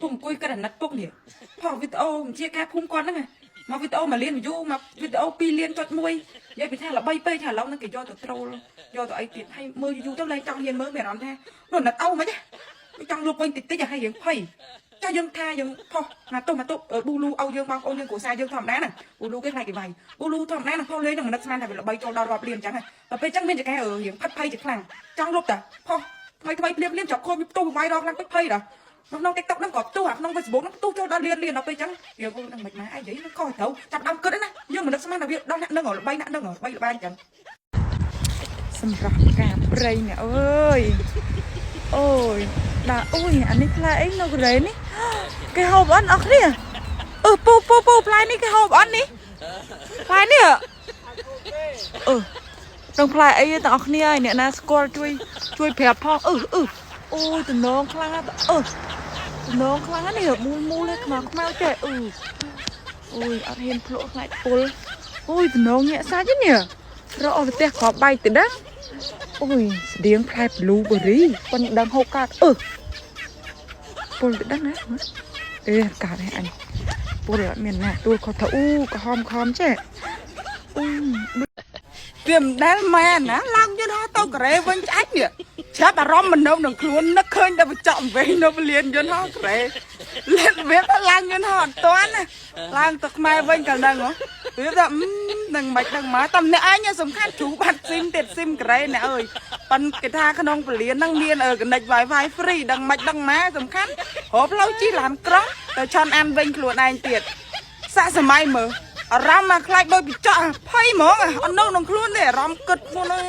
ពុកអង្គុយគិតអាណិតពុកនេះផុសវីដេអូបញ្ជាការភូមិគាត់ហ្នឹងមកវីដេអូ1លាន view មកវីដេអូ2លានចុច1និយាយពីថាល្បីពេកថាឥឡូវហ្នឹងគេយកទៅត្រូលយកទៅអីទៀតហើយមើលយូរទៅលែងចង់ហ៊ានមើលមានអារម្មណ៍ថានោះអាណិតអូមិនទេចង់លុបវិញតិចតិចឲ្យយើងភ័យចុះយើងថាយើងផុសមកតុមកតុប៊ូលូឲ្យយើងបងប្អូនយើងគ្រួសារយើងធម្មតាហ្នឹងប៊ូលូគេខ្លាចគេវាយប៊ូលូធម្មតាហ្នឹងផុសលេងហ្នឹងមិននឹកស្មានថាវាល្បីចូលដល់រាប់លានអញ្ចឹងដល់ពេលអញ្ចឹងមានចកែរៀងផិតភ័យជាខ្លាំងចង់លុបតាផុសថ្មីថ្មីភ្លាមភ្លាមចាប់ខូចវាផ្ទុះវាយរកខ្លាំងពេកភ័យដល់ក្នុង TikTok ហ្នឹងក៏ផ្ទុះអាក្នុង Facebook ហ្នឹងផ្ទុះចូលដល់លានលានដល់ពេលអញ្ចឹងយើងនឹងមិនមកអីនិយាយនឹងខុសត្រូវចាប់ដើមគិតណាយើងមិននឹកស្មានថាវាដល់អ្នកហ្នឹងល្បីអ្នកហ្នឹងល្បីល្បាញអញ្ចឹង សម្រាប់ផ្កាព្រៃអ្នកអើយអូយដាក់អូយអានេះផ្លែអីនៅកូរ៉េនេះគេហូបអត់អស់គ្នាអឺពូពូពូផ្លែនេះគេហូបអត់នេះផ្លែនេះអឺក្នុងផ្លែអីទាំងអស់គ្នាហើយអ្នកណាស្គាល់ជួយជួយប្រាប់ផងអឺអឺអូយតំណងខ្លាំងណាស់អឺតំណងខ្លាំងណាស់នេះមូលមូលឯខ្មៅខ្មៅចេះអឺអូយអត់ហ៊ានភ្លក់ខ្លាចពុលអូយតំណងញាក់សាច់នេះរកអស់ផ្ទះក្របបែកទៅដឹង អូយស្តៀងផ្លែ blueberry ប៉ុន្តែដឹងហូបកាត់អឺពុលទៅដឹងណាអេកាត់ឯអញពុលអត់មានណាទួលខុសថាអូក្រហមក្រហមចេះអូ វាមិនដែលមែនណាឡើងយន្តហោះទៅកូរ៉េវិញឆ្អែតនេះឆាប់អារម្មណ៍មិននៅនឹងខ្លួននឹកឃើញតែបញ្ចក់វិញនៅពលានយន្តហោះកូរ៉េលេបវាថាឡើងយន្តហោះអត់ទាន់ណាឡើងទៅខ្មែរវិញកាលហ្នឹងហ៎វាថានឹងមិនដឹងមកតែអ្នកឯងសំខាន់ជ្រូបាត់ស៊ីមទៀតស៊ីមកូរ៉េអ្នកអើយប៉ិនគេថាក្នុងពលានហ្នឹងមាន connect Wi-Fi free ដឹងមិនដឹងមកសំខាន់រកផ្លូវជិះឡានក្រុងទៅឆន់អានវិញខ្លួនឯងទៀតសាក់សម័យមើលអារម្មណ៍មកខ្លាចដូចបញ្ចក់ភ័យហ្មងអត់នៅក្នុងខ្លួនទេអារម្មណ៍គិតខ្លួន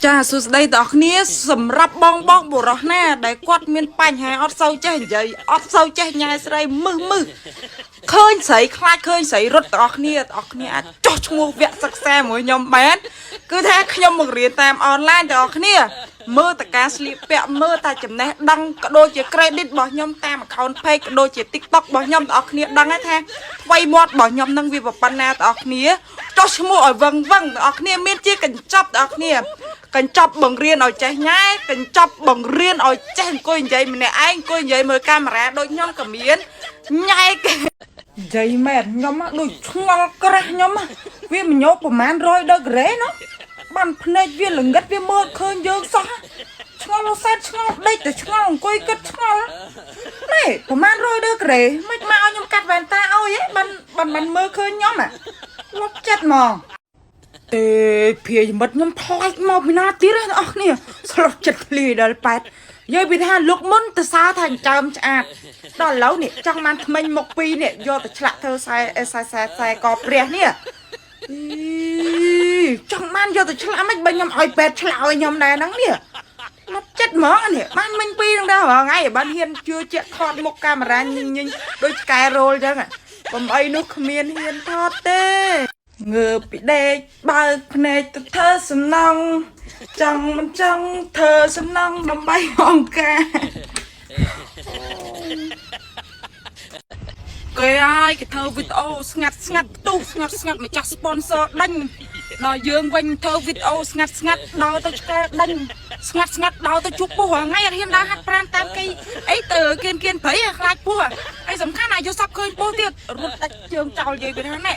ចាសួស្តីដល់គ្នាសម្រាប់បងបងបុរសណាដែលគាត់មានបញ្ហាអត់សូវចេះនិយាយអត់សូវចេះញ៉ែស្រីមឹសមឹសឃើញស្រីខ្លាចឃើញស្រីរត់ទាំងអស់គ្នាទាំងអស់គ្នាអាចចោះឈ្មោះវគ្គសិក្សាមួយខ្ញុំបានគឺថាខ្ញុំមករៀនតាមអនឡាញទាំងអស់គ្នាមើលតការស្លៀកពាក់មើលតែចំណេះដឹងក៏ដូចជា credit របស់ខ្ញុំតាម account page ក៏ដូចជា TikTok របស់ខ្ញុំទាំងអស់គ្នាដឹងហើយថាថ្វីមាត់របស់ខ្ញុំនឹងវាប៉ុណ្ណាទាំងអស់គ្នាចោះឈ្មោះឲ្យវឹងវឹងទាំងអស់គ្នាមានជាកញ្ចប់ទាំងអស់គ្នាកញ្ចប់បង្រៀនឲ្យចេះញ៉ែកញ្ចប់បង្រៀនឲ្យចេះអង្គុយនិយាយម្នាក់ឯងអង្គុយនិយាយមើលកាមេរ៉ាដូចខ្ញុំក៏មានញ៉ែគេ និយាយមែនខ្ញុំដូចឆ្ងល់ក្រាស់ខ្ញុំវាមញោប្រហែល100ដឺក្រេណោះបានភ្នែកវាល្ងិតវាមើលឃើញយើងសោះឆ្ងល់សែតឆ្ងល់ដេកតែឆ្ងល់អង្គុយគិតឆ្ងល់ណែប្រហែល100ដឺក្រេមិនមកឲ្យខ្ញុំកាត់វ៉ែនតាឲ្យហ៎បានបានបានមើលឃើញខ្ញុំអាលប់ចិត្តហ្មងទេព្រាយមិត្តខ្ញុំប្លែកមកពីណាទៀតហ្នឹងអស់គ្នាស្លុតចិត្តភ្លាយដល់ប៉ែតនិយាយពីថាលោកមុនទៅសើថាចិញ្ចើមឆ្អាតដល់ឥឡូវនេះចង់បានថ្មិញមុខពីរនេះយកទៅឆ្លាក់ធ្វើខ្សែខ្សែខ្សែខ្សែកព្រះនេះអីចង់បានយកទៅឆ្លាក់មិនបើខ្ញុំឲ្យពេទ្យឆ្លាក់ឲ្យខ្ញុំដែរហ្នឹងនេះលប់ចិត្តហ្មងនេះបានមិញពីរហ្នឹងដែររាល់ថ្ងៃបានហ៊ានជឿជាក់ថតមុខកាមេរ៉ាញញញដូចឆ្កែរោលអញ្ចឹងកុំអីនោះគ្មានហ៊ានថតទេងើបពីដេកបើកភ្នែកទៅធ្វើសំណងចង់មិនចង់ធ្វើសំណងដើម្បីអង្គការគេឲ្យគេធ្វើវីដេអូស្ងាត់ស្ងាត់ផ្ទុះស្ងាត់ស្ងាត់ម្ចាស់ sponsor ដេញដល់យើងវិញធ្វើវីដេអូស្ងាត់ស្ងាត់ដល់ទៅឆ្កែដេញស្ងាត់ស្ងាត់ដល់ទៅជួបពស់រាល់ថ្ងៃអត់ហ៊ានដើរហាត់ប្រាណតាមគេអីទៅគៀនគៀនព្រៃខ្លាចពស់អីសំខាន់អាយុសពឃើញពស់ទៀតរត់ដាច់ជើងចោលនិយាយពីថាណែ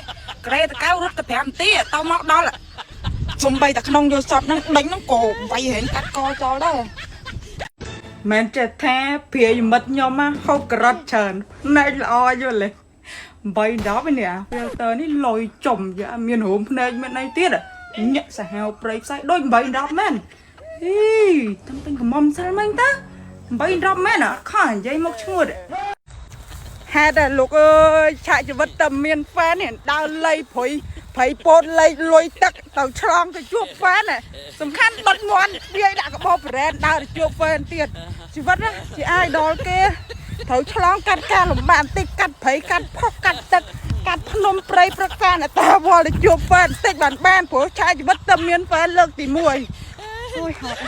ក្រេតកៅរត់ទៅ5នាទីតមកដល់សំបីតែក្នុងយល់សពហ្នឹងដេញហ្នឹងក៏វាយហែងកាត់កចោលដែរមែនចេះថាព្រាយមិត្តខ្ញុំហូបការ៉ុតច្រើនភ្នែកល្អយល់ទេ8 10នេះអា filter នេះលយចំយ៉ាមានរោមភ្នែកមានអីទៀតញាក់សាហាវព្រៃផ្សៃដូច8 10មែនអីតាមពេញកំមុំសិលមិញតា8 10មែនអត់ខុសនិយាយមកឈួតហេតុតែលោកអើយឆាកជីវិតតែមានហ្វេននេះដើរលៃព្រុយព្រៃពោតលេខលុយទឹកទៅឆ្លងទៅជួបហ្វេនសំខាន់ដុតមន់វាយដាក់កបោប្រែនដើរទៅជួបហ្វេនទៀតជីវិតណាជា idol គេត្រូវឆ្លងកាត់ការលំបាកបន្តិចកាត់ព្រៃកាត់ផុសកាត់ទឹកកាត់ភ្នំព្រៃប្រកាអ្នកតាវល់ទៅជួបហ្វេនបន្តិចបានបានព្រោះឆាកជីវិតតែមានហ្វេនលើកទី1អូយហត់